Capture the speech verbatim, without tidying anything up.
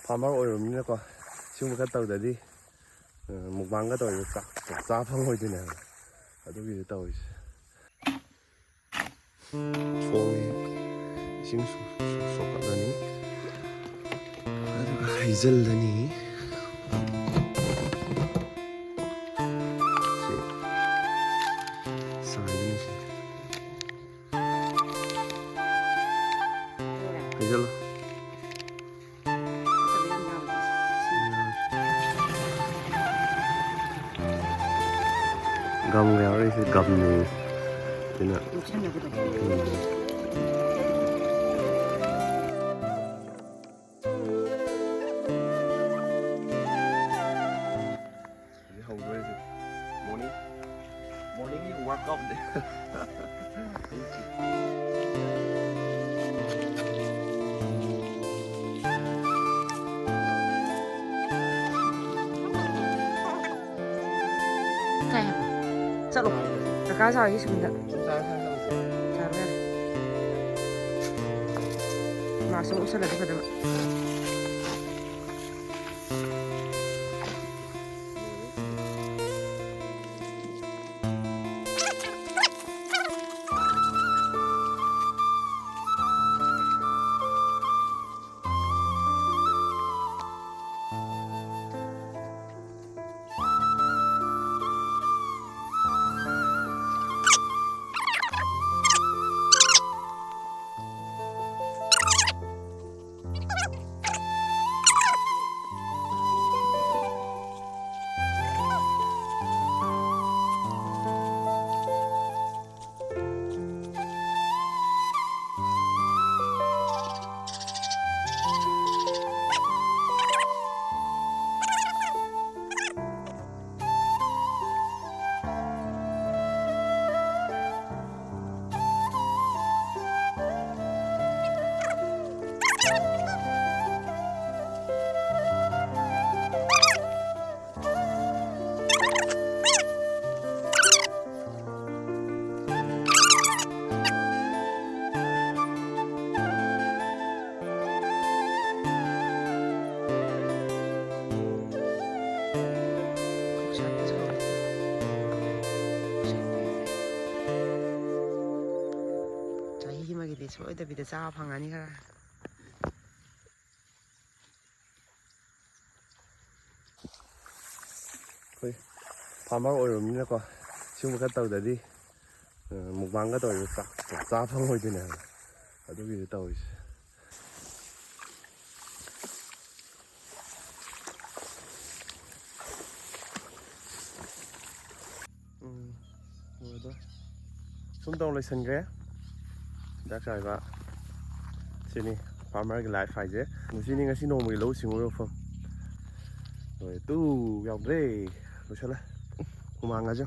Farmer ꯑꯣꯏꯔꯕꯅꯤꯅꯀꯣ, ꯁꯤꯒꯨꯝꯕ ꯈꯔ ꯇꯧꯗ꯭ꯔꯗꯤ, ꯑ, ꯃꯨꯛꯕꯥꯡꯒ ꯇꯧꯔꯤꯕ ꯆꯥꯛ ꯆꯥ ꯐꯪꯉꯣꯏꯗꯣꯏꯅꯦꯕ꯫ ꯑꯗꯨꯒꯤꯗꯤ ꯇꯧꯔꯤꯁꯦ꯫ ꯊꯣꯡꯉꯦ꯫ ꯏꯁꯤꯡ ꯁꯣ-, ꯁꯣ-, ꯁꯣꯛꯀꯠꯂꯅꯤ꯫ ꯑꯗꯨꯒ ꯍꯩꯖꯤꯜꯂꯅꯤ꯫ ꯁꯤ ꯆꯥꯏꯔꯅꯤ ꯁꯤ꯫ ꯍꯩꯖꯤꯜꯂꯣ꯫ ꯒꯝꯒ ꯌꯥꯎꯔꯛꯏꯁꯦ ꯒꯝꯅꯤ꯫ ꯑꯗꯨꯅ, ꯎꯝ꯫ ꯍꯧꯖꯤꯛ ꯍꯧꯗꯣꯔꯤꯁꯦ꯫ Morning, morning workout꯫ ꯀꯥꯏ ꯍꯥꯏꯕ? ꯆꯠꯂꯣ꯫ ꯀꯀꯥ ꯁꯥꯎꯔꯤ ꯁ꯭ꯀꯨꯜꯗ꯫ ꯁꯥꯔꯣ ꯌꯥꯔꯦ꯫ ꯃꯥꯛꯁ ꯑꯃ ꯎꯞꯁꯜꯂꯗꯤ ꯐꯗꯕ꯫ ꯒꯤꯗꯤ ꯁꯣꯏꯗꯕꯤꯗ ꯆꯥꯕ ꯐꯪꯉꯅꯤ ꯈꯔ꯫ ꯑꯩꯈꯣꯏ ꯐꯥꯔꯃꯔ ꯑꯣꯏꯔꯕꯅꯤꯅꯀꯣ, ꯁꯤꯒꯨꯝꯕ ꯈꯔ ꯇꯧꯗ꯭ꯔꯗꯤ, ꯑ, ꯃꯨꯛꯕꯥꯡꯒ ꯇꯧꯔꯤꯕ ꯆꯥꯛ ꯆꯥ ꯐꯪꯉꯣꯏꯗꯣꯏꯅꯦ ꯍꯥꯏꯕ꯫ ꯑꯗꯨꯒꯤꯗꯤ ꯇꯧꯔꯤꯁꯦ꯫ ꯎꯝ, ꯂꯣꯏꯗꯣꯔꯦ꯫ ꯁꯨꯝ ꯇꯧ ꯂꯣꯏꯁꯤꯟꯈ꯭ꯔꯦ ꯆꯥꯛ ꯆꯥꯏꯕ꯫ ꯁꯤꯅꯤ ꯐꯥꯔꯃꯔꯒꯤ ꯂꯥꯏꯐ ꯍꯥꯏꯁꯦ꯫ ꯁꯤꯅꯤ ꯉꯁꯤ ꯅꯣꯡꯃꯒꯤ ꯂꯧꯎ ꯁꯤꯡꯎꯕꯒꯤ ꯃꯐꯝ꯫ ꯂꯣꯏꯔꯦ꯫ ꯇꯨ ꯌꯥꯎꯗ꯭ꯔꯦ꯫ ꯂꯣꯏꯁꯤꯜꯂꯦ꯫ ꯍꯨꯃꯥꯡꯒꯁꯦ꯫